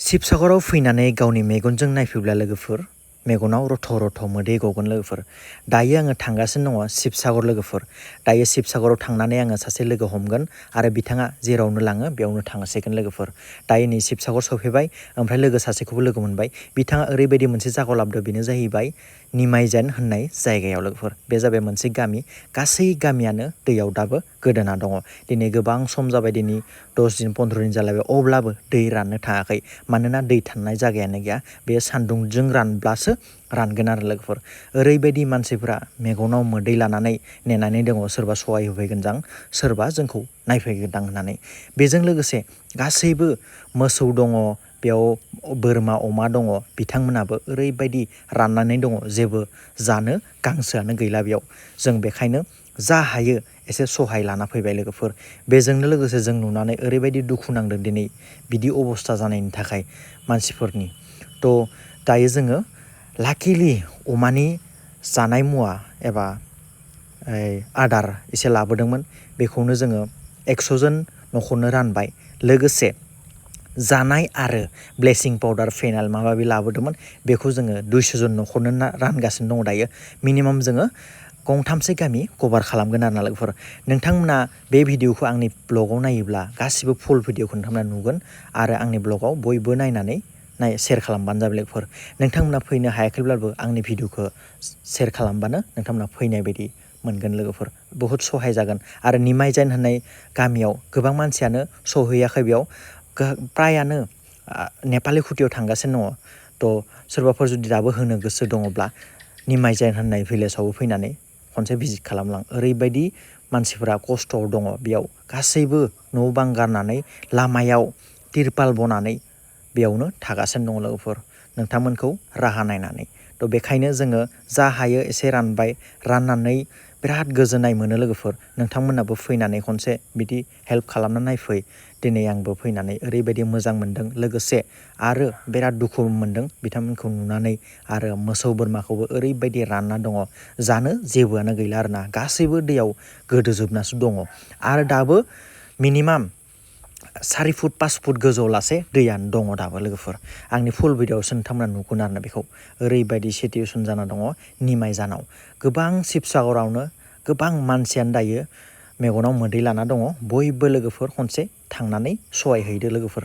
शिबसागराव फैनानै गावनि मेगनजों नायफैब्ला लोगोफोर मेगनाव रथ' रथ' मोदै गगोन लोगोफोर। दायो आङो थांगासिनो दङ शिबसागर लोगोफोर। दायो शिबसागराव थांनानै आङो सासे लोगो हमगोन आरो बिथाङा जेरावनो लाङो बेयावनो थांसिगोन लोगोफोर। दायो नै शिबसागर सफैबाय ओमफ्राय लोगो सासेखौबो लोगो मोनबाय। बिथाङा ओरैबायदि मोनसे जायगायाव लाबोदो बेनो जाहैबाय निमाइजेन होननाय जायगायाव लोगोफोर। बे जाबाय मोनसे गामि, गासै गामियानो दैयाव दाबो गोदोना दङ। दिनै गोबां सम जाबाय, दिनै 10 दिन 15 दिन जालायबाय, अब्लाबो दै राननो थाङाखै। मानोना दै थानाय जायगायानो गैया, बे सान्दुंजों रानब्लासो रानगोन आरो लोगोफोर। ओरैबायदि मानसिफोरा मेगनाव मोदै लानानै नेनानै दङ, सोरबा सहाय होफैगोनदां, सोरबा जोंखौ नायफैगोनदां होननानै। बेजों लोगोसे गासैबो मोसौ दङ, बेयाव बोरमा अमा दङ, बिथांमोनाबो ओरैबायदि राननानै दङ, जेबो जानो गांसोआनो गैला बेयाव। जों बेखायनो जा हायो एसे सहाय लाना फैबाय लोगोफोर। बेजोंनो लोगोसे जों नुनानै ओरैबायदि दुखु नांदों दिनै बिदि अबस्था जानायनि थाखाय मानसिफोरनि। थ' दायो जोङो लाकिलि अमानि जानाय मुवा एबा आदार एसे लाबोदोंमोन, बेखौनो जोङो 100 जन न'खरनो रानबाय। लोगोसे जानाय आरो ब्लेसिं पाउडार फेनाल माबा माबि लाबोदोंमोन, बेखौ जोङो 200 जन न'खरनो रानगासिनो दङ दायो। मिनिमाम जोङो गंथामसो गामि कभार खालामगोन आरो ना लोगोफोर। नोंथांमोना बे भिडिअखौ आंनि ब्लगाव नायोब्ला गासिबो फुल भिडिअखौ नोंथांमोना नुगोन आरो आंनि ब्लगाव बयबो नायनानै शेयार खालामबानो जाबाय लोगोफोर। नोंथांमोना फैनो हायाखैब्लाबो आंनि भिडिअखौ शेयार खालामबानो नोंथांमोना फैनाय बायदि मोनगोन लोगोफोर। बहुद सहाय जागोन। आरो निमाइजेन होननाय गामियाव गोबां मानसियानो सहैयाखै, बेयाव प्रायानो नेपालि खुथियाव थांगासिनो दङ। थ' सोरबाफोर जुदि दाबो होनो गोसो दङब्ला निमाइजेन होननाय भिलेजावबो फैनानै खनसे भिजिट खालामलां। ओरैबायदि मानसिफोरा खस्थ'आव दङ बेयाव, गासैबो न' बां गारनानै लामायाव तिरपाल बनानै बेयावनो थागासिनो दङ लोगोफोर, नोंथांमोनखौ राहा नायनानै। थ' बेखायनो जोङो जा हायो एसे रानबाय, राननानै बिराद गोजोननाय मोनो लोगोफोर। नोंथांमोनाबो फैनानै खनसे बिदि हेल्प खालामना नायफै। दिनै आंबो फैनानै ओरैबायदि मोजां मोनदों, लोगोसे आरो बिराद दुखु मोनदों बिथांमोनखौ नुनानै। आरो मोसौ बोरमाखौबो ओरैबायदि रानना दङ, जानो जेबोआनो गैला आरोना, गासैबो दैयाव गोदोजोबनासो दङ। आरो दाबो मिनिमाम 4 फुट 5 फुट गोजौआव लासे दैयानो दङ दाबो लोगोफोर। आंनि फुल भिडिअआवसो नोंथांमोना नुगोन आरोना बेखौ। ओरैबायदि सिटुवेसन जाना दङ निमाइजानाव। गोबां शिबसागरावनो गोबां मानसियानो दायो मेगनाव मोदै लाना दङ। बयबो लोगोफोर खनसे थांनानै सहाय हैदो लोगोफोर।